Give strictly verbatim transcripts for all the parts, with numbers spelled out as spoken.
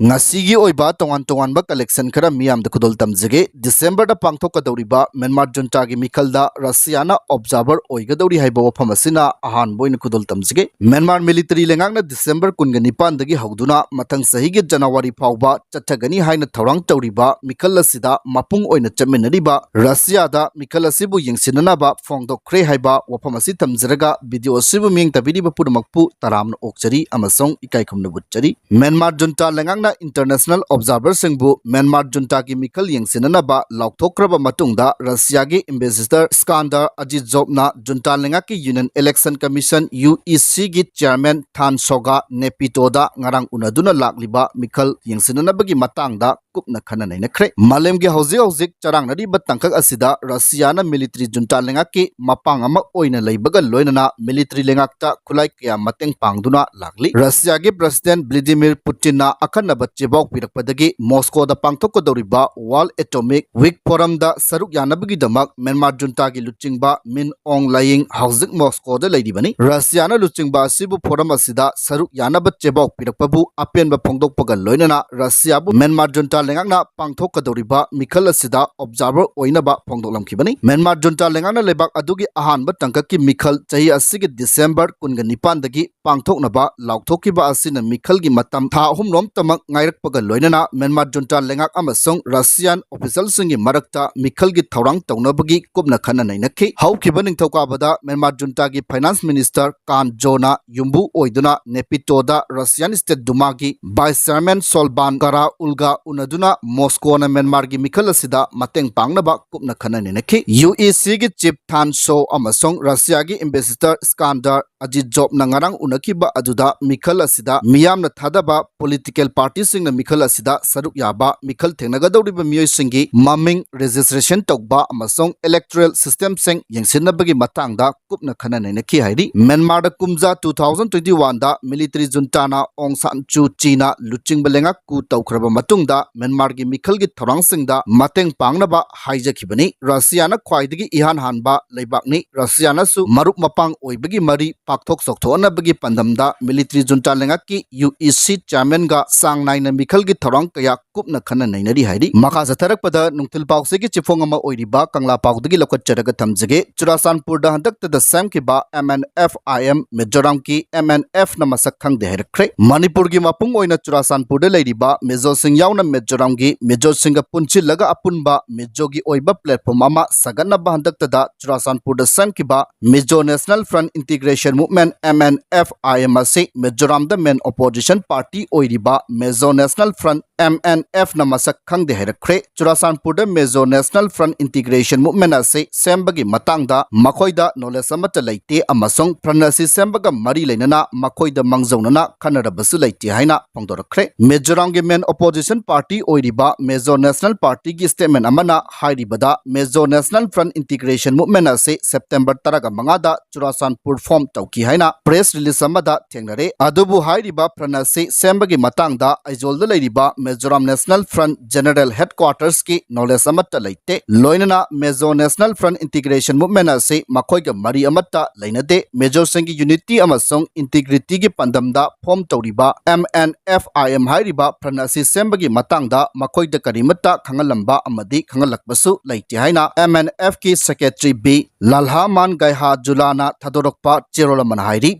ꯉꯁꯤꯒꯤ ꯑꯣꯏꯕ ꯇꯣꯉꯥꯟ ꯇꯣꯉꯥꯟꯕ collection ꯈꯔ ꯃꯤꯌꯥꯝꯗ ꯈꯨꯗꯣꯜ ꯇꯝꯖꯒꯦ꯫ ꯗꯤꯁꯦꯝꯕꯔꯗ ꯄꯥꯡꯊꯣꯛꯀꯗꯧꯔꯤꯕ ꯃ꯭ꯌꯥꯟꯃꯥꯔ ꯖꯨꯟꯇꯥꯒꯤ ꯃꯤꯈꯜꯗ ꯔꯁꯤꯌꯥꯅ observer ꯑꯣꯏꯒꯗꯧꯔꯤ ꯍꯥꯏꯕ ꯋꯥꯐꯝ ꯑꯁꯤꯅ ꯑꯍꯥꯟꯕ ꯑꯣꯏꯅ ꯈꯨꯗꯣꯜ ꯇꯝꯖꯒꯦ꯫ ꯃ꯭ꯌꯥꯟꯃꯥꯔ military ꯂꯩꯉꯥꯛꯅ ꯗꯤꯁꯦꯝꯕꯔ ꯀꯨꯟꯒ ꯅꯤꯄꯥꯟꯗꯒꯤ ꯍꯧꯗꯨꯅ ꯃꯊꯪ ꯆꯍꯤꯒꯤ ꯖꯅꯋꯥꯔꯤ ꯐꯥꯎꯕ ꯆꯠꯊꯒꯅꯤ ꯍꯥꯏꯅ ꯊꯧꯔꯥꯡ ꯇꯧꯔꯤꯕ ꯃꯤꯈꯜ ꯑꯁꯤꯗ ꯃꯄꯨꯡ ꯑꯣꯏꯅ ꯆꯠꯃꯤꯟꯅꯔꯤꯕ ꯔꯁꯤꯌꯥꯗ ꯃꯤꯈꯜ ꯑꯁꯤꯕꯨ ꯌꯦꯡꯁꯤꯟꯅꯅꯕ ꯐꯣꯡꯗꯣꯛꯈ꯭ꯔꯦ ꯍꯥꯏꯕ ꯋꯥꯐꯝ ꯑꯁꯤ ꯊꯝꯖꯔꯒ, video ꯑꯁꯤꯕꯨ ꯃꯤꯠꯌꯦꯡ ꯇꯥꯕꯤꯔꯤꯕ ꯄꯨꯝꯅꯃꯛꯄꯨ ꯇꯔꯥꯝꯅ ꯑꯣꯛꯆꯔꯤ ꯑꯃꯁꯨꯡ ꯏꯀꯥꯏ ꯈꯨꯝꯅꯕ ꯎꯠꯆꯔꯤ꯫ ꯃ꯭ꯌꯥꯟꯃꯥꯔ ꯖꯨꯟꯇꯥ ꯂꯩꯉꯥꯛꯅ international observerꯁꯤꯡꯕꯨ ꯃ꯭ꯌꯥꯟꯃꯥꯔ ꯖꯨꯟꯇꯥꯒꯤ ꯃꯤꯈꯜ ꯌꯦꯡꯁꯤꯟꯅꯅꯕ ꯂꯥꯎꯊꯣꯛꯈ꯭ꯔꯕ ꯃꯇꯨꯡꯗ, ꯔꯁꯤꯌꯥꯒꯤ ambassador ꯏꯁꯀꯥꯟꯗꯔ ꯑꯖꯤꯖꯣꯚꯅ ꯖꯨꯟꯇꯥ ꯂꯩꯉꯥꯛꯀꯤ Union Election Commission, UECꯒꯤ chairman ꯊꯥꯟ ꯁꯣꯒꯥ ꯅꯦꯄꯤꯇꯣꯗ ꯉꯔꯥꯡ ꯎꯅꯗꯨꯅ ꯂꯥꯛꯂꯤꯕ ꯃꯤꯈꯜ ꯌꯦꯡꯁꯤꯟꯅꯅꯕꯒꯤ ꯃꯇꯥꯡꯗ ꯀꯨꯞꯅ ꯈꯟꯅ ꯅꯩꯅꯈ꯭ꯔꯦ꯫ ꯃꯥꯂꯦꯝꯒꯤ ꯍꯧꯖꯤꯛ ꯍꯧꯖꯤꯛ ꯆꯔꯥꯡꯅꯔꯤꯕ ꯇꯥꯡꯀꯛ ꯑꯁꯤꯗ ꯔꯁꯤꯌꯥꯅ military ꯖꯨꯟꯇꯥ ꯂꯩꯉꯥꯛꯀꯤ ꯃꯄꯥꯡ ꯑꯃ ꯑꯣꯏꯅ ꯂꯩꯕꯒ ꯂꯣꯏꯅꯅ military ꯂꯩꯉꯥꯛꯇ ꯈꯨꯠꯂꯥꯏ ꯀꯌꯥ ꯃꯇꯦꯡ ꯄꯥꯡꯗꯨꯅ ꯂꯥꯛꯂꯤ꯫ ꯔꯁꯤꯌꯥꯒꯤ President Vladimir Putinꯅ ꯑꯈꯟꯅꯕ ꯆꯦꯕꯥꯎ ꯄꯤꯔꯛꯄꯗꯒꯤ ꯃꯣꯁꯀꯣꯗ ꯄꯥꯡꯊꯣꯛꯀꯗꯧꯔꯤꯕ World Atomic Week Forumꯗ ꯁꯔꯨꯛ ꯌꯥꯅꯕꯒꯤꯗꯃꯛ ꯃ꯭ꯌꯥꯟꯃꯥꯔ ꯖꯨꯟꯇꯥꯒꯤ ꯂꯨꯆꯤꯡꯕ ꯃꯤꯟ ꯑꯣꯡ ꯂꯥꯏꯌꯤꯡ ꯍꯧꯖꯤꯛ ꯃꯣꯁꯀꯣꯗ ꯂꯩꯔꯤꯕꯅꯤ꯫ ꯔꯁꯤꯌꯥꯅ ꯂꯨꯆꯤꯡꯕ ꯑꯁꯤꯕꯨ forum ꯑꯁꯤꯗ ꯁꯔꯨꯛ ꯌꯥꯅꯕ ꯆꯦꯕꯥꯎ ꯄꯤꯔꯛꯄꯕꯨ ꯑꯄꯦꯟꯕ ꯐꯣꯡꯗꯣꯛꯄꯒ ꯂꯣꯏꯅꯅ ꯔꯁꯤꯌꯥꯕꯨ ꯃ꯭ꯌꯥꯟꯃꯥꯔ ꯖꯨꯟꯇꯥ ꯂꯩꯉꯥꯛꯅ ꯄꯥꯡꯊꯣꯛꯀꯗꯧꯔꯤꯕ ꯃꯤꯈꯜ ꯑꯁꯤꯗ observer ꯑꯣꯏꯅꯕ ꯐꯣꯡꯗꯣꯛꯂꯝꯈꯤꯕꯅꯤ꯫ ꯃ꯭ꯌꯥꯟꯃꯥꯔ ꯖꯨꯟꯇꯥ ꯂꯩꯉꯥꯛꯅ ꯂꯩꯕꯥꯛ ꯑꯗꯨꯒꯤ ꯑꯍꯥꯟꯕ ꯇꯥꯡꯀꯛꯀꯤ ꯃꯤꯈꯜ ꯆꯍꯤ ꯑꯁꯤꯒꯤ ꯗꯤꯁꯦꯝꯕꯔ ꯀꯨꯟꯒ ꯅꯤꯄꯥꯟꯗꯒꯤ ꯄꯥꯡꯊꯣꯛꯅꯕ ꯂꯥꯎꯊꯣꯛꯈꯤꯕ ꯑꯁꯤꯅ ꯃꯤꯈꯜꯒꯤ ꯃꯇꯝ ꯊꯥ ꯑꯍꯨꯝꯔꯣꯝꯇꯃꯛ ꯉꯥꯏꯔꯛꯄꯒ ꯂꯣꯏꯅꯅ ꯃ꯭ꯌꯥꯟꯃꯥꯔ ꯖꯨꯟꯇꯥ ꯂꯩꯉꯥꯛ ꯑꯃꯁꯨꯡ ꯔꯁꯤꯌꯥꯟ officialꯁꯤꯡꯒꯤ ꯃꯔꯛꯇ ꯃꯤꯈꯜꯒꯤ ꯊꯧꯔꯥꯡ ꯇꯧꯅꯕꯒꯤ ꯀꯨꯞꯅ ꯈꯟꯅ ꯅꯩꯅꯈꯤ꯫ ꯍꯧꯈꯤꯕ ꯅꯤꯡꯊꯧꯀꯥꯕꯗ ꯃ꯭ꯌꯥꯟꯃꯥꯔ ꯖꯨꯟꯇꯥꯒꯤ finance minister ꯀꯥꯟ ꯖꯣꯅ ꯌꯨꯝꯕꯨ ꯑꯣꯏꯗꯨꯅ ꯅꯦꯄꯤꯇꯣꯗ Russian State Dumaꯒꯤ vice chairman ꯁꯣꯜꯕꯥꯟ ꯀꯔꯥ ꯎꯜꯒ ꯎꯅꯗꯨꯅ ꯃꯣꯁꯀꯣꯅ ꯃ꯭ꯌꯥꯟꯃꯥꯔꯒꯤ ꯃꯤꯈꯜ ꯑꯁꯤꯗ ꯃꯇꯦꯡ ꯄꯥꯡꯅꯕ ꯀꯨꯞꯅ ꯈꯟꯅ ꯅꯩꯅꯈꯤ꯫ UECꯒꯤ chief ꯊꯥꯟ ꯁꯣ ꯑꯃꯁꯨꯡ ꯔꯁꯤꯌꯥꯒꯤ ambassador ꯏꯁꯀꯥꯟꯗꯔ ꯑꯖꯤꯖꯣꯚꯅ ꯉꯔꯥꯡ ꯎꯅꯈꯤꯕ ꯑꯗꯨꯗ ꯃꯤꯈꯜ ꯑꯁꯤꯗ ꯃꯤꯌꯥꯝꯅ ꯊꯥꯗꯕ political partyꯁꯤꯡꯅ ꯃꯤꯈꯜ ꯑꯁꯤꯗ ꯁꯔꯨꯛ ꯌꯥꯕ, ꯃꯤꯈꯜ ꯊꯦꯡꯅꯒꯗꯧꯔꯤꯕ ꯃꯤꯑꯣꯏꯁꯤꯡꯒꯤ ꯃꯃꯤꯡ registration ꯇꯧꯕ ꯑꯃꯁꯨꯡ electoral systemꯁꯤꯡ ꯌꯦꯡꯁꯤꯟꯅꯕꯒꯤ ꯃꯇꯥꯡꯗ ꯀꯨꯞꯅ ꯈꯟꯅ ꯅꯩꯅꯈꯤ ꯍꯥꯏꯔꯤ꯫ ꯃ꯭ꯌꯥꯟꯃꯥꯔꯗ ꯀꯨꯝꯖꯥ two thousand twenty oneꯗ military ꯖꯨꯟꯇꯥꯅ ꯑꯣꯡ ꯁꯥꯟ ꯁꯨ ꯆꯤꯅ ꯂꯨꯆꯤꯡꯕ ꯂꯩꯉꯥꯛ coup ꯇꯧꯈ꯭ꯔꯕ ꯃꯇꯨꯡꯗ ꯃ꯭ꯌꯥꯟꯃꯥꯔꯒꯤ ꯃꯤꯈꯜꯒꯤ ꯊꯧꯔꯥꯡꯁꯤꯡꯗ ꯃꯇꯦꯡ ꯄꯥꯡꯅꯕ ꯍꯥꯏꯖꯈꯤꯕꯅꯤ꯫ ꯔꯁꯤꯌꯥꯅ ꯈ꯭ꯋꯥꯏꯗꯒꯤ ꯏꯍꯥꯟ ꯍꯥꯟꯕ ꯂꯩꯕꯥꯛꯅꯤ꯫ ꯔꯁꯤꯌꯥꯅꯁꯨ ꯃꯔꯨꯞ ꯃꯄꯥꯡ ꯑꯣꯏꯕꯒꯤ ꯃꯔꯤ ꯄꯥꯛꯊꯣꯛ ꯆꯥꯎꯊꯣꯛꯍꯟꯅꯕꯒꯤ ꯄꯥꯟꯗꯝꯗ ꯃꯤꯂꯤꯇ꯭ꯔꯤ ꯖꯨꯟꯇꯥ ꯂꯩꯉꯥꯛꯀꯤ ꯌꯨ ꯏ ꯁꯤ ꯆꯤꯌꯥꯔꯃꯦꯟꯒ ꯆꯥꯡ ꯅꯥꯏꯅ ꯃꯤꯈꯜꯒꯤ ꯊꯧꯔꯥꯡ ꯀꯌꯥ ꯀꯨꯞꯅ ꯈꯟꯅ ꯅꯩꯅꯔꯤ ꯍꯥꯏꯔꯤ꯫ ꯃꯈꯥ ꯆꯠꯊꯔꯛꯄꯗ ꯅꯨꯡꯊꯤꯜ ꯄꯥꯎꯆꯦꯒꯤ ꯆꯦꯐꯣꯡ ꯑꯃ ꯑꯣꯏꯔꯤꯕ ꯀꯪꯂꯥ ꯄꯥꯎꯗꯒꯤ ꯂꯧꯈꯠꯆꯔꯒ ꯊꯝꯖꯒꯦ꯫ ꯆꯨꯔꯥꯆꯥꯟꯄꯨꯔꯗ ꯍꯟꯗꯛꯇꯗ ꯁꯦꯝꯈꯤꯕ M N F I M ꯃꯤꯖꯣꯔꯥꯝꯒꯤ ꯑꯦꯝ ꯑꯦꯟ ꯑꯦꯐꯅ ꯃꯁꯛ ꯈꯪꯗꯦ ꯍꯥꯏꯔꯛꯈ꯭ꯔꯦ꯫ ꯃꯅꯤꯄꯨꯔꯒꯤ ꯃꯄꯨꯡ ꯑꯣꯏꯅ ꯆꯨꯔꯥꯆꯥꯟꯄꯨꯔꯗ ꯂꯩꯔꯤꯕ ꯃꯤꯖꯣꯁꯤꯡ ꯌꯥꯎꯅ ꯃꯤꯖꯣꯔꯥꯝꯒꯤ ꯃꯤꯖꯣꯁꯤꯡꯒ ꯄꯨꯟꯁꯤꯜꯂꯒ ꯑꯄꯨꯟꯕ ꯃꯤꯖꯣꯒꯤ ꯑꯣꯏꯕ ꯄ꯭ꯂꯦꯠꯐꯣꯝ ꯑꯃ ꯁꯥꯒꯠꯅꯕ ꯍꯟꯗꯛꯇꯗ ꯆꯨꯔꯥꯆꯥꯟꯄꯨꯔꯗ ꯁꯦꯝꯈꯤꯕ Mizo national front integration movement, M N F I M ꯑꯁꯤ ꯃꯤꯖꯣꯔꯥꯝꯗ ꯃꯦꯟ ꯑꯣꯄꯣꯖꯤꯁꯟ ꯄꯥꯔꯇꯤ ꯑꯣꯏꯔꯤꯕ Mizo national front, M N ꯑꯦꯐꯅ ꯃꯁꯛ ꯈꯪꯗꯦ ꯍꯥꯏꯔꯛꯈ꯭ꯔꯦ꯫ ꯆꯨꯔꯥꯆꯥꯟꯄꯨꯔꯗ Mizo national front integration movement ꯑꯁꯤ ꯁꯦꯝꯕꯒꯤ ꯃꯇꯥꯡꯗ ꯃꯈꯣꯏꯗ ꯅꯣꯂꯦꯖ ꯑꯃꯠꯇ ꯂꯩꯇꯦ ꯑꯃꯁꯨꯡ ꯐ꯭ꯔꯟꯠ ꯑꯁꯤ ꯁꯦꯝꯕꯒ ꯃꯔꯤ ꯂꯩꯅꯅ ꯃꯈꯣꯏꯗ ꯃꯥꯡꯖꯧꯅꯅ ꯈꯟꯅꯔꯕꯁꯨ ꯂꯩꯇꯦ ꯍꯥꯏꯅ ꯐꯣꯡꯗꯣꯔꯛꯈ꯭ꯔꯦ꯫ ꯃꯤꯖꯣꯔꯥꯝꯒꯤ ꯃꯦꯟ ꯑꯣꯄꯣꯖꯤꯁꯟ ꯄꯥꯔꯇꯤ ꯑꯣꯏꯔꯤꯕ ꯃꯤꯖꯣ ꯅꯦꯁꯅꯦꯜ ꯄꯥꯔꯇꯤꯒꯤ ꯁ꯭ꯇꯦꯠꯃꯦꯟꯠ ꯑꯃꯅ ꯍꯥꯏꯔꯤꯕꯗ, Mizo national front integration movement ꯑꯁꯤ ꯁꯦꯞꯇꯦꯝꯕꯔ ꯇꯔꯥꯒ ꯃꯉꯥꯗ ꯆꯨꯔꯥꯆꯥꯟꯄꯨꯔ ꯐꯣꯔꯝ ꯇꯧꯈꯤ ꯍꯥꯏꯅ ꯄ꯭ꯔꯦꯁ ꯔꯤꯂꯤꯖ ꯑꯃꯗ ꯊꯦꯡꯅꯔꯦ꯫ ꯑꯗꯨꯕꯨ ꯍꯥꯏꯔꯤꯕ ꯐ꯭ꯔꯟꯠ ꯑꯁꯤ ꯁꯦꯝꯕꯒꯤ ꯃꯇꯥꯡꯗ ꯑꯥꯏꯖꯣꯜꯗ ꯂꯩꯔꯤꯕ ꯃꯤꯖꯣꯔꯥꯝ ꯅꯦꯁꯅꯦꯜ ꯐ꯭ꯔꯟꯠ ꯖꯦꯅꯔꯦꯜ ꯍꯦꯗꯀ꯭ꯋꯥꯇꯔꯁꯀꯤ ꯅꯣꯂꯦꯖ ꯑꯃꯠꯇ ꯂꯩꯇꯦ꯫ ꯂꯣꯏꯅꯅ Mizo national front integration movement ꯑꯁꯤ ꯃꯈꯣꯏꯒ ꯃꯔꯤ ꯑꯃꯠꯇ ꯂꯩꯅꯗꯦ꯫ ꯃꯤꯖꯣꯁꯤꯡꯒꯤ ꯌꯨꯅꯤꯇꯤ ꯑꯃꯁꯨꯡ ꯏꯟꯇꯤꯒ꯭ꯔꯤꯇꯤꯒꯤ ꯄꯥꯟꯗꯝꯗ ꯐꯣꯔꯝ ꯇꯧꯔꯤꯕ M N F I M ꯍꯥꯏꯔꯤꯕ ꯐ꯭ꯔꯟꯠ ꯑꯁꯤ ꯁꯦꯝꯕꯒꯤ ꯃꯇꯥꯡꯗ ꯃꯈꯣꯏꯗ ꯀꯔꯤꯃꯠꯇ ꯈꯪꯍꯜꯂꯝꯕ ꯑꯃꯗꯤ ꯈꯪꯍꯜꯂꯛꯄꯁꯨ ꯂꯩꯇꯦ ꯍꯥꯏꯅ ꯑꯦꯝ ꯑꯦꯟ ꯑꯦꯐꯀꯤ ꯁꯦꯀ꯭ꯔꯦꯇꯔꯤ ꯕꯤ ꯂꯥꯜꯍꯥꯃꯥꯟ ꯒꯥꯏꯍꯥ ꯖꯨꯂꯥꯅ ꯊꯥꯗꯣꯔꯛꯄ ꯆꯦꯔꯣꯜ ꯑꯃꯅ ꯍꯥꯏꯔꯤ꯫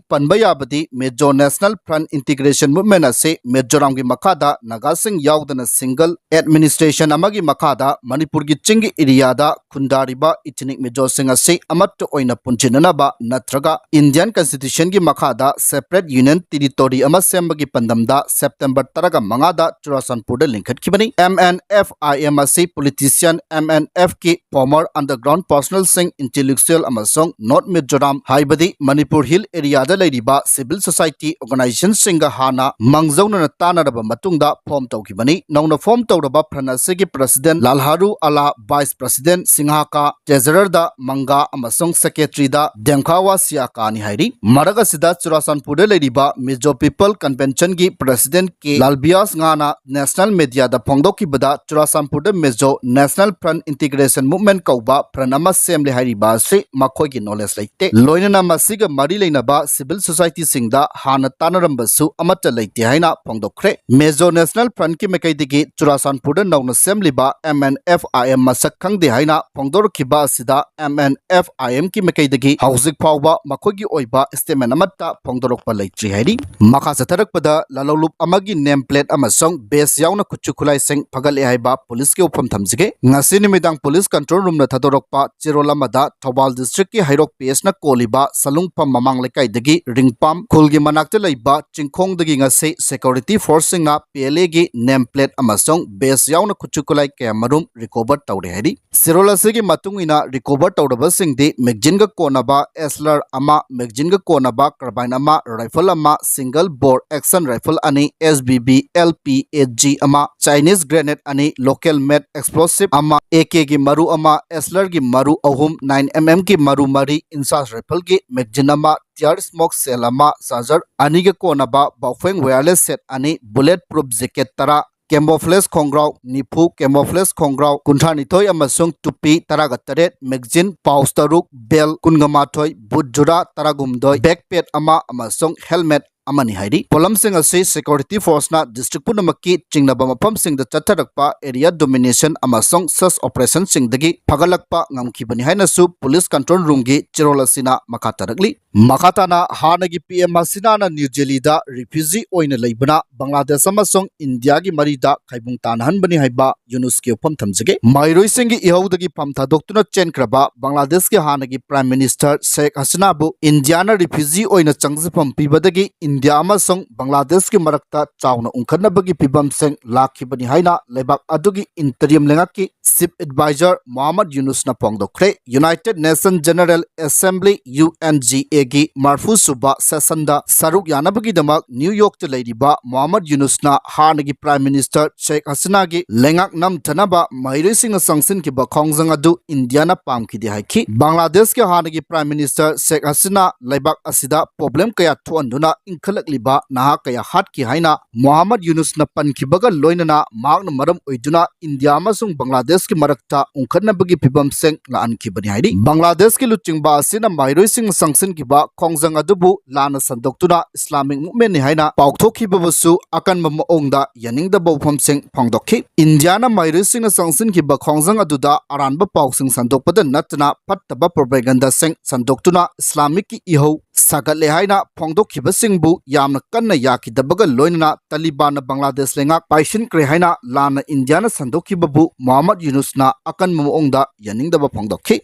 ꯄꯟꯕ ꯌꯥꯕꯗꯤ, ꯃꯤꯖꯣ ꯅꯦꯁꯅꯦꯜ ꯐ꯭ꯔꯟꯠ ꯏꯟꯇꯤꯒ꯭ꯔꯦꯁꯟ ꯃꯨꯚꯃꯦꯟꯠ ꯑꯁꯤ ꯃꯤꯖꯣꯔꯥꯝꯒꯤ ꯃꯈꯥꯗ ꯅꯥꯒꯥꯁꯤꯡ ꯌꯥꯎꯗꯅ ꯁꯤꯡꯒꯜ ꯑꯦꯗꯃꯤꯅꯤꯁꯇ꯭ꯔꯦꯁꯟ ꯑꯃꯒꯤ ꯃꯈꯥꯗ ꯃꯅꯤꯄꯨꯔꯒꯤ ꯆꯤꯡꯒꯤ ꯑꯦꯔꯤꯌꯥꯗ ꯈꯨꯟꯗꯥꯔꯤꯕ ꯏꯊꯅꯤꯛ ꯃꯤꯖꯣꯁꯤꯡ ꯑꯁꯤ ꯑꯃꯠꯇ ꯑꯣꯏꯅ ꯄꯨꯟꯁꯤꯟꯅꯅꯕ ꯅꯠꯇ꯭ꯔꯒ ꯏꯟꯗꯤꯌꯟ ꯀꯟꯁꯇꯤꯇ꯭ꯌꯨꯁꯟꯒꯤ ꯃꯈꯥꯗ ꯁꯦꯄꯔꯦꯠ ꯌꯨꯅꯤꯌꯟ ꯇꯦꯔꯤꯇꯣꯔꯤ ꯑꯃ ꯁꯦꯝꯕꯒꯤ ꯄꯥꯟꯗꯝꯗ ꯁꯦꯞꯇꯦꯝꯕꯔ ꯇꯔꯥꯒ ꯃꯉꯥꯗ ꯆꯨꯔꯥꯆꯥꯟꯄꯨꯔꯗ ꯂꯤꯡꯈꯠꯈꯤꯕꯅꯤ꯫ M N F I M ꯑꯁꯤ ꯄꯣꯂꯤꯇꯤꯁꯤꯌꯟ, ꯑꯦꯝ ꯑꯦꯟ ꯑꯦꯐꯀꯤ ꯐꯣꯔꯃꯔ ꯑꯟꯗꯔꯒ꯭ꯔꯥꯎꯟ ꯄꯔꯁꯅꯦꯜꯁꯤꯡ, ꯏꯟꯇꯦꯂꯦꯛꯆꯨꯑꯦꯜ ꯑꯃꯁꯨꯡ ꯅꯣꯔꯠ ꯃꯤꯖꯣꯔꯥꯝ, ꯍꯥꯏꯕꯗꯤ ꯃꯅꯤꯄꯨꯔ ꯍꯤꯜ ꯑꯦꯔꯤꯌꯥꯗ ꯂꯩꯔꯤꯕ ꯁꯤꯚꯤꯜ ꯁꯣꯁꯥꯏꯇꯤ ꯑꯣꯔꯒꯅꯥꯏꯖꯦꯁꯟꯁꯤꯡꯒ ꯍꯥꯟꯅ ꯃꯥꯡꯖꯧꯅꯅ ꯇꯥꯟꯅꯔꯕ ꯃꯇꯨꯡꯗ ꯐꯣꯔꯝ ꯇꯧꯈꯤꯕꯅꯤ꯫ ꯅꯧꯅ ꯐꯣꯔꯝ ꯇꯧꯔꯕ ꯐ꯭ꯔꯟꯠ ꯑꯁꯤꯒꯤ ꯄ꯭ꯔꯁꯤꯗꯦꯟꯠ ꯂꯥꯜꯍꯥꯔꯨ ꯑꯂꯥ, ꯚꯥꯏꯁ ꯄ꯭ꯔꯁꯤꯗꯦꯟꯠ ꯁꯤꯡꯍꯥꯀꯥ, ꯇ꯭ꯔꯦꯖꯔꯔꯗ ꯃꯪꯒꯥ ꯑꯃꯁꯨꯡ ꯁꯦꯀ꯭ꯔꯦꯇꯔꯤꯗ ꯗꯦꯡꯈꯥꯋꯥ ꯁꯤꯌꯥꯀꯥꯅꯤ ꯍꯥꯏꯔꯤ꯫ ꯃꯔꯛ ꯑꯁꯤꯗ ꯆꯨꯔꯥꯆꯥꯟꯄꯨꯔꯗ ꯂꯩꯔꯤꯕ ꯃꯤꯖꯣ ꯄꯤꯄꯜ ꯀꯟꯚꯦꯟꯁꯟꯒꯤ ꯄ꯭ꯔꯁꯤꯗꯦꯟꯠ ꯀꯦ ꯂꯥꯜꯕꯤꯌꯥꯁ ꯉꯥꯅ ꯅꯦꯁꯅꯦꯜ ꯃꯦꯗꯤꯌꯥ ꯗ ꯐꯣꯡꯗꯣꯛꯈꯤꯕꯗ, ꯆꯨꯔꯥꯆꯥꯟꯄꯨꯔꯗ ꯃꯤꯖꯣ National Front Integration Movement ꯀꯧꯕ front ꯑꯃ ꯁꯦꯝꯂꯦ ꯍꯥꯏꯔꯤꯕ ꯑꯁꯤ ꯃꯈꯣꯏꯒꯤ knowledge ꯂꯩꯇꯦ꯫ ꯂꯣꯏꯅꯅ ꯃꯁꯤꯒ ꯃꯔꯤ ꯂꯩꯅꯕ civil societyꯁꯤꯡꯗ ꯍꯥꯟꯅ ꯇꯥꯟꯅꯔꯝꯕꯁꯨ ꯑꯃꯠꯇ ꯂꯩꯇꯦ ꯍꯥꯏꯅ ꯐꯣꯡꯗꯣꯛꯈ꯭ꯔꯦ꯫ ꯃꯤꯖꯣ National Frontꯀꯤ ꯃꯥꯏꯀꯩꯗꯒꯤ ꯆꯨꯔꯥꯆꯥꯟꯄꯨꯔꯗ ꯅꯧꯅ ꯁꯦꯝꯂꯤꯕ M N F I M ꯃꯁꯛ ꯈꯪꯗꯦ ꯍꯥꯏꯅ ꯐꯣꯡꯗꯣꯔꯛꯈꯤꯕ ꯑꯁꯤꯗ, M N F I Mꯀꯤ ꯃꯥꯏꯀꯩꯗꯒꯤ ꯍꯧꯖꯤꯛ ꯐꯥꯎꯕ ꯃꯈꯣꯏꯒꯤ ꯑꯣꯏꯕ statement ꯑꯃꯠꯇ ꯐꯣꯡꯗꯣꯔꯛꯄ ꯂꯩꯇ꯭ꯔꯤ ꯍꯥꯏꯔꯤ꯫ ꯃꯈꯥ ꯆꯠꯊꯔꯛꯄꯗ, ꯂꯥꯂꯣꯡꯂꯨꯞ ꯑꯃꯒꯤ name plate ꯑꯃꯁꯨꯡ badge ꯌꯥꯎꯅ ꯈꯨꯠꯁꯨ ꯈꯨꯠꯂꯥꯏꯁꯤꯡ ꯐꯒꯠꯂꯦ ꯍꯥꯏꯕ policeꯀꯤ ꯋꯥꯐꯝ ꯊꯝꯖꯒꯦ꯫ ꯉꯁꯤ ꯅꯨꯃꯤꯗꯥꯡ police control roomꯅ ꯊꯥꯗꯣꯔꯛꯄ ꯆꯦꯔꯣꯜ ꯑꯃꯗ, ꯊꯧꯕꯥꯜ districtꯀꯤ ꯍꯩꯔꯣꯛ P Sꯅ ꯀꯣꯜꯂꯤꯕ ꯁꯂꯨꯡꯐꯝ ꯃꯃꯥꯡ ꯂꯩꯀꯥꯏꯗꯒꯤ ꯔꯤꯡꯄꯥꯝ ꯈꯨꯜꯒꯤ ꯃꯅꯥꯛꯇ ꯂꯩꯕ ꯆꯤꯡꯈꯣꯡꯗꯒꯤ ꯉꯁꯤ security forceꯁꯤꯡꯅ P L Aꯒꯤ name plate ꯑꯃꯁꯨꯡ badge ꯌꯥꯎꯅ ꯈꯨꯠꯁꯨ ꯈꯨꯠꯂꯥꯏ ꯀꯌꯥꯃꯔꯨꯝ recover ꯇꯧꯔꯦ ꯍꯥꯏꯔꯤ꯫ ꯆꯦꯔꯣꯜ ꯑꯁꯤꯒꯤ ꯃꯇꯨꯡ ꯏꯟꯅ, recover ꯇꯧꯔꯕꯁꯤꯡꯗꯤ magazineꯒ ꯀꯣꯟꯅꯕ Heckler ꯑꯃ, magazineꯒ ꯀꯣꯟꯅꯕ carbine ꯑꯃ, rifle ꯑꯃ, single bore action rifle ꯑꯅꯤ, S B B L P A G ꯑꯃ, Chinese grenade ꯑꯅꯤ, local made explosive ꯑꯃ, A Kꯒꯤ ꯃꯔꯨ ꯑꯃ, Hecklerꯒꯤ ꯃꯔꯨ ꯑꯍꯨꯝ, nine MM ꯒꯤ ꯃꯔꯨ ꯃꯔꯤ, INSAS rifleꯒꯤ magazine ꯑꯃ, tear smoke shell ꯑꯃ, charger ꯑꯅꯤꯒ ꯀꯣꯟꯅꯕ Baofeng wireless set ꯑꯅꯤ, bullet proof jacket ꯇꯔꯥ, camouflage ꯈꯣꯡꯒ꯭ꯔꯥꯎ ꯅꯤꯐꯨ, camouflage ꯈꯣꯡꯒ꯭ꯔꯥꯎ ꯀꯨꯟꯊ꯭ꯔꯥ ꯅꯤꯊꯣꯏ ꯑꯃꯁꯨꯡ ꯇꯨꯄꯤ ꯇꯔꯥꯒ ꯇꯔꯦꯠ, magazine pouch ꯇꯔꯨꯛ, belt ꯀꯨꯟꯒ ꯃꯥꯊꯣꯏ, boot ꯖꯨꯔꯥ ꯇꯔꯥꯍꯨꯝꯗꯣꯏ, backpack ꯑꯃ ꯑꯃꯁꯨꯡ helmet ꯑꯃꯅꯤ ꯍꯥꯏꯔꯤ꯫ ꯄꯣꯠꯂꯝꯁꯤꯡ ꯑꯁꯤ security forceꯅ district ꯄꯨꯝꯅꯃꯛꯀꯤ ꯆꯤꯡꯅꯕ ꯃꯐꯝꯁꯤꯡꯗ ꯆꯠꯊꯔꯛꯄ area domination ꯑꯃꯁꯨꯡ search operationꯁꯤꯡꯗꯒꯤ ꯐꯒꯠꯂꯛꯄ ꯉꯝꯈꯤꯕꯅꯤ ꯍꯥꯏꯅꯁꯨ police control roomꯒꯤ ꯆꯦꯔꯣꯜ ꯑꯁꯤꯅ ꯃꯈꯥ ꯇꯥꯔꯛꯂꯤ꯫ ꯃꯈꯥ ꯇꯥꯅ, ꯍꯥꯟꯅꯒꯤ P M ꯍꯁꯤꯅꯥꯅ New Delhiꯗ refugee ꯑꯣꯏꯅ ꯂꯩꯕꯅ ꯕꯪꯒ꯭ꯂꯥꯗꯦꯁ ꯑꯃꯁꯨꯡ ꯏꯟꯗꯤꯌꯥꯒꯤ ꯃꯔꯤꯗ ꯈꯥꯏꯕꯨꯡ ꯇꯥꯅꯍꯟꯕꯅꯤ ꯍꯥꯏꯕ ꯌꯨꯅꯨꯁꯀꯤ ꯋꯥꯐꯝ ꯊꯝꯖꯒꯦ꯫ ꯃꯍꯩꯔꯣꯏꯁꯤꯡꯒꯤ ꯏꯍꯧꯗꯒꯤ ꯐꯝ ꯊꯥꯗꯣꯛꯇꯨꯅ ꯆꯦꯟꯈ꯭ꯔꯕ ꯕꯪꯒ꯭ꯂꯥꯗꯦꯁꯀꯤ ꯍꯥꯟꯅꯒꯤ Prime Minister ꯁꯦꯈ ꯍꯁꯤꯅꯥꯕꯨ ꯏꯟꯗꯤꯌꯥꯅ refugee ꯑꯣꯏꯅ ꯆꯪꯖꯐꯝ ꯄꯤꯕꯗꯒꯤ ꯏꯟꯗꯤꯌꯥ ꯑꯃꯁꯨꯡ ꯕꯪꯒ꯭ꯂꯥꯗꯦꯁꯀꯤ ꯃꯔꯛꯇ ꯆꯥꯎꯅ ꯎꯪꯈꯠꯅꯕꯒꯤ ꯐꯤꯕꯝꯁꯤꯡ ꯂꯥꯛꯈꯤꯕꯅꯤ ꯍꯥꯏꯅ ꯂꯩꯕꯥꯛ ꯑꯗꯨꯒꯤ interim ꯂꯩꯉꯥꯛꯀꯤ Chief Advisor Mohammad ꯌꯨꯅꯨꯁꯅ ꯐꯣꯡꯗꯣꯛꯈ꯭ꯔꯦ꯫ United Nations General Assembly, UNGAꯒꯤ ꯃꯔꯐꯨ ꯁꯨꯕ sessionꯗ ꯁꯔꯨꯛ ꯌꯥꯅꯕꯒꯤꯗꯃꯛ New Yorkꯇ ꯂꯩꯔꯤꯕ ꯃꯣꯍꯝꯃꯗ ꯌꯨꯅꯨꯁꯅ ꯍꯥꯟꯅꯒꯤ Prime Minister ꯁꯦꯈ ꯍꯁꯤꯅꯥꯒꯤ ꯂꯩꯉꯥꯛ ꯅꯝꯊꯅꯕ ꯃꯍꯩꯔꯣꯏꯁꯤꯡꯅ ꯆꯪꯁꯤꯟꯈꯤꯕ ꯈꯣꯡꯖꯪ ꯑꯗꯨ ꯏꯟꯗꯤꯌꯥꯅ ꯄꯥꯝꯈꯤꯗꯦ ꯍꯥꯏꯈꯤ꯫ ꯕꯪꯒ꯭ꯂꯥꯗꯦꯁꯀꯤ ꯍꯥꯟꯅꯒꯤ Prime Minister ꯁꯦꯈ ꯍꯁꯤꯅꯥ ꯂꯩꯕꯥꯛ ꯑꯁꯤꯗ problem ꯀꯌꯥ ꯊꯣꯛꯍꯟꯗꯨꯅ ꯏꯪ ꯆꯠꯈꯠꯂꯛꯂꯤꯕ ꯅꯍꯥ ꯀꯌꯥ ꯍꯥꯠꯈꯤ ꯍꯥꯏꯅ ꯃꯣꯍꯥꯃꯗ ꯌꯨꯅꯨꯁꯅ ꯄꯟꯈꯤꯕꯒ ꯂꯣꯏꯅꯅ ꯃꯍꯥꯛꯅ ꯃꯔꯝ ꯑꯣꯏꯗꯨꯅ ꯏꯟꯗꯤꯌꯥ ꯑꯃꯁꯨꯡ ꯕꯪꯒ꯭ꯂꯥꯗꯦꯁꯀꯤ ꯃꯔꯛꯇ ꯎꯪꯈꯠꯅꯕꯒꯤ ꯐꯤꯕꯝꯁꯤꯡ ꯂꯥꯛꯍꯟꯈꯤꯕꯅꯤ ꯍꯥꯏꯔꯤ꯫ ꯕꯪꯒ꯭ꯂꯥꯗꯦꯁꯀꯤ ꯂꯨꯆꯤꯡꯕ ꯑꯁꯤꯅ ꯃꯍꯩꯔꯣꯏꯁꯤꯡꯅ ꯆꯪꯁꯤꯟꯈꯤꯕ ꯈꯣꯡꯖꯪ ꯑꯗꯨꯕꯨ ꯂꯥꯟꯅ ꯁꯟꯗꯣꯛꯇꯨꯅ ꯏꯁꯂꯥꯃꯤꯛ ꯃꯨꯚꯃꯦꯟꯠꯅꯤ ꯍꯥꯏꯅ ꯄꯥꯎꯊꯣꯛꯈꯤꯕꯕꯨꯁꯨ ꯑꯀꯟꯕ ꯃꯑꯣꯡꯗ ꯌꯥꯅꯤꯡꯗꯕ ꯋꯥꯐꯝꯁꯤꯡ ꯐꯣꯡꯗꯣꯛꯈꯤ꯫ ꯏꯟꯗꯤꯌꯥꯅ ꯃꯍꯩꯔꯣꯏꯁꯤꯡꯅ ꯆꯪꯁꯤꯟꯈꯤꯕ ꯈꯣꯡꯖꯪ ꯑꯗꯨꯗ ꯑꯔꯥꯟꯕ ꯄꯥꯎꯁꯤꯡ ꯁꯟꯗꯣꯛꯄꯗ ꯅꯠꯇꯅ ꯐꯠꯇꯕ ꯄ꯭ꯔꯣꯄꯦꯒꯟꯗꯥꯁꯤꯡ ꯁꯟꯗꯣꯛꯇꯨꯅ ꯏꯁꯂꯥꯃꯤꯛꯀꯤ ꯏꯍꯧ ꯁꯥꯒꯠꯂꯦ ꯍꯥꯏꯅ ꯐꯣꯡꯗꯣꯛꯈꯤꯕꯁꯤꯡꯕꯨ ꯌꯥꯝꯅ ꯀꯟꯅ ꯌꯥꯈꯤꯗꯕꯒ ꯂꯣꯏꯅꯅ ꯇꯥꯂꯤꯕꯥꯟꯅ ꯕꯪꯒ꯭ꯂꯥꯗꯦꯁ ꯂꯩꯉꯥꯛ ꯄꯥꯏꯁꯤꯟꯈ꯭ꯔꯦ ꯍꯥꯏꯅ ꯂꯥꯟꯅ ꯏꯟꯗꯤꯌꯥꯅ ꯁꯟꯗꯣꯛꯈꯤꯕꯕꯨ ꯃꯣꯍꯥꯃꯗ ꯌꯨꯅꯨꯁꯅ ꯑꯀꯟꯕ ꯃꯑꯣꯡꯗ ꯌꯥꯅꯤꯡꯗꯕ ꯐꯣꯡꯗꯣꯛꯈꯤ꯫